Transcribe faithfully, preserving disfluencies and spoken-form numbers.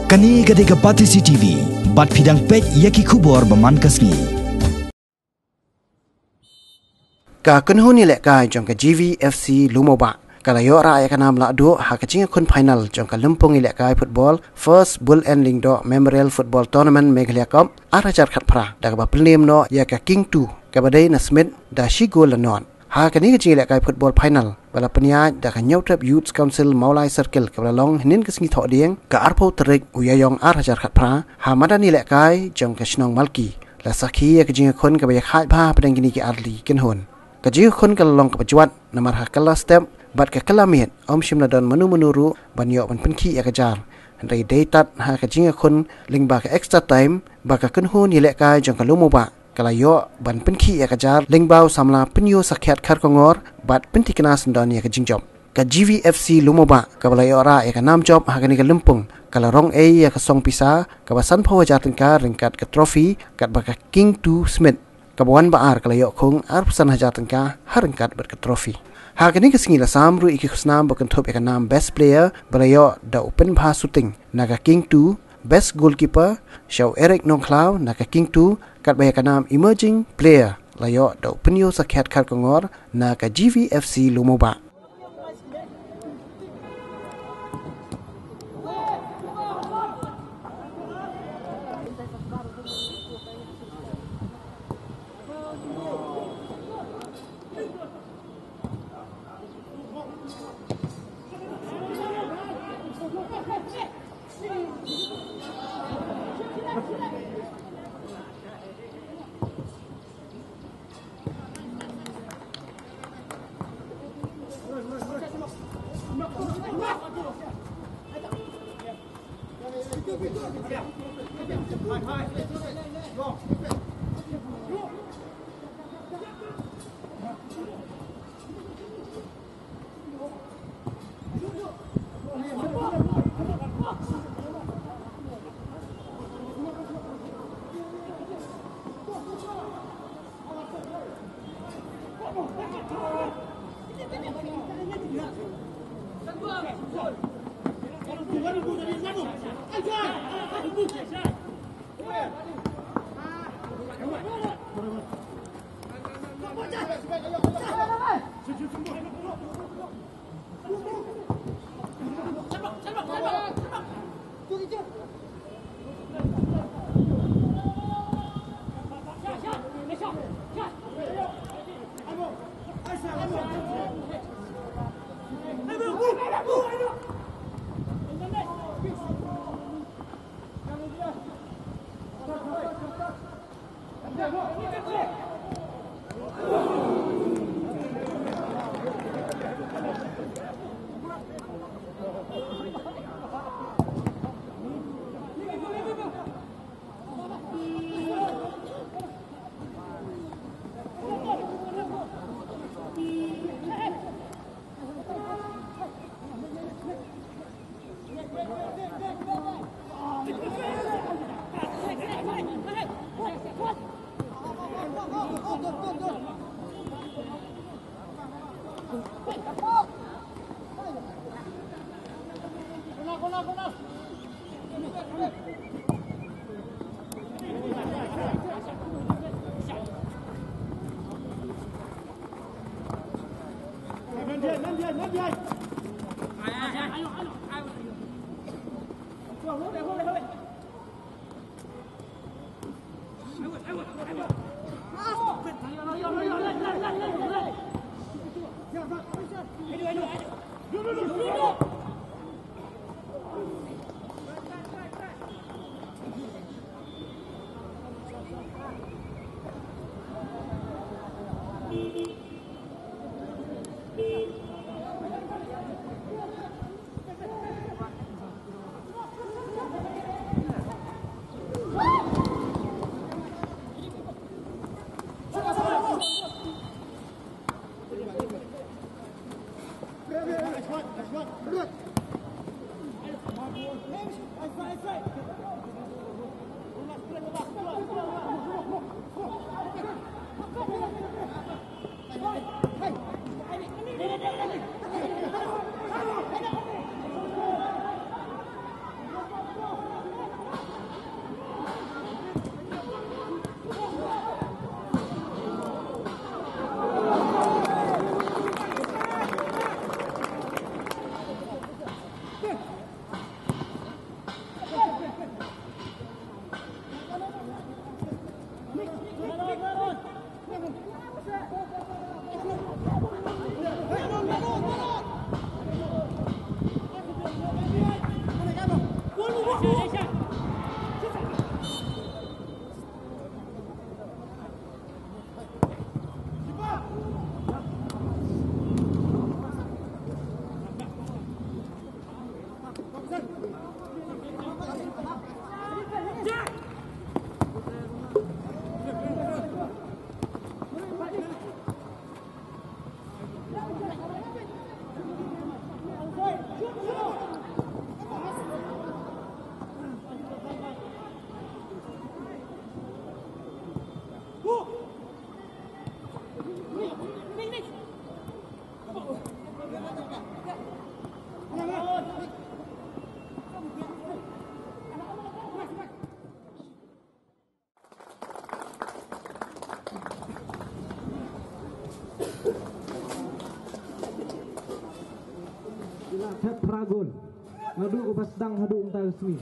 Kane ka dei ka Batesi T V, bad phi dang peit ïa ki khubor ba man ka sngi. Ka kynhun ïalehkai jong ka G V F C Lumobah ka la ïoh rah ïa ka nam lahduh ha ka jingïakhun final jong ka lympung ïalehkai football First Bull N Lyngdoh Memorial Football Tournament Meghalaya Cup ar hajar khatphra, da kaba pynlem noh ïa ka King Two kaba dei na Smit da shi gol la nod. Ha kane ka jingïalehkai football final ba la pynïaid da ka Hynñiewtrep Youth Council Mawlai Circle kaba la long hynnin ka sngi Thohdieng ka arphew tarik u Ïaïong ar hajar khatphra, ha madan ïalehkai jong ka shnong Malki, la sakhi ïa ka jingïakhun kaba ïakhaid bha hapdeng kine ki artylli ki kynhun. Ka jingïakhun ka la long kaba jwat namar ha ka kylla step bad ka kylla miet ym shym la don mano mano ruh ban ïoh ban pynkhih ïa ka jar. Hynrei dei tad ha ka jingïakhun lyngba ka extra time ba ka kynhun ïalehkai jong ka Lumobah ka la ïoh ban pynkhih ïa ka jar lyngba u samla Pynïoh Sakhiat Kharkongor bad pynthikna syndon ïa ka jingjop. Ka G V F C Lumobah kaba la ïoh rah ïa ka nam jop ha kane ka lympung ka la rong ei ïa ka song pisa kaba sanphew hajar tyngka ryngkat ka trophy, katba ka King Two Smit kaba wan ba ar ka la ïoh khung arphew san hajar tyngka ha ryngkat bad ka trophy. Ha kane ka sngi la sam ruh ïa ki khusnam ba kynthup ïa ka nam Best Player ba la ïoh da u Pynbha Suting na ka King Two, Best Goalkeeper sha u Eric Nongkhlaw na ka King Two, katba ïa ka nam Emerging Player la ïoh da u Pynïoh Sakhiat Kharkongor na ka G V F C Lumobah. Gol. Naduh kaba sdang haduh mynta ka sngi.